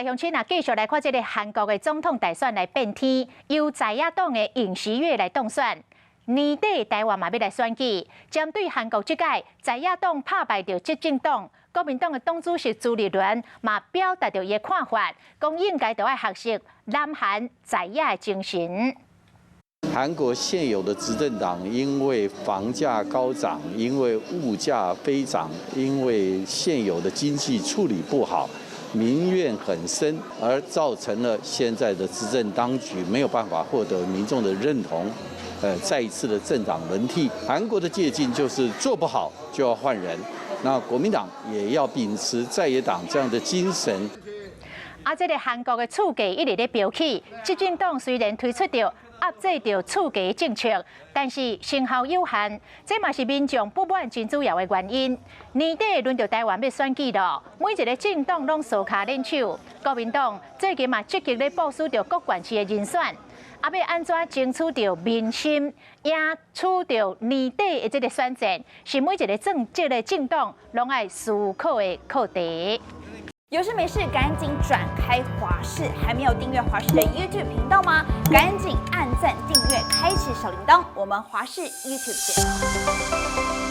來鄉親啊，繼續來看這个韓國的總統大選來變天，由在野黨的尹錫悅來當選。年底台灣嘛欲來選舉，針對韓國這屆在野黨拍敗著執政黨國民黨的黨主席朱立倫嘛表達著伊的看法，講應該著愛學習南韓在野的精神。韓國現有的執政黨因為房價高漲，因為物價飛漲，因為現有的經濟處理不好，民怨很深，而造成了現在的執政當局沒有辦法獲得民眾的認同，再一次的政黨輪替。韓國的借鏡就是做不好就要換人，那國民黨也要秉持在野黨這樣的精神。啊，這个韓國的厝價一直咧飆起，執政黨雖然推出著壓制著厝價政策，但是成效有限，這嘛是民眾不滿真主要的原因。年底輪著台灣欲選舉囉，每一个政黨攏相跤連手。國民黨最近嘛積極咧部署著各縣市的人選，啊，欲按怎爭取著民心，贏取著年底的這个選戰，是每一个政這个政黨攏愛思考的課題。有事沒事，趕緊轉開華視，還沒有訂閱華視的 YouTube 頻道嗎？趕緊按讚、訂閱、開啟小鈴鐺，我們華視 YouTube 見。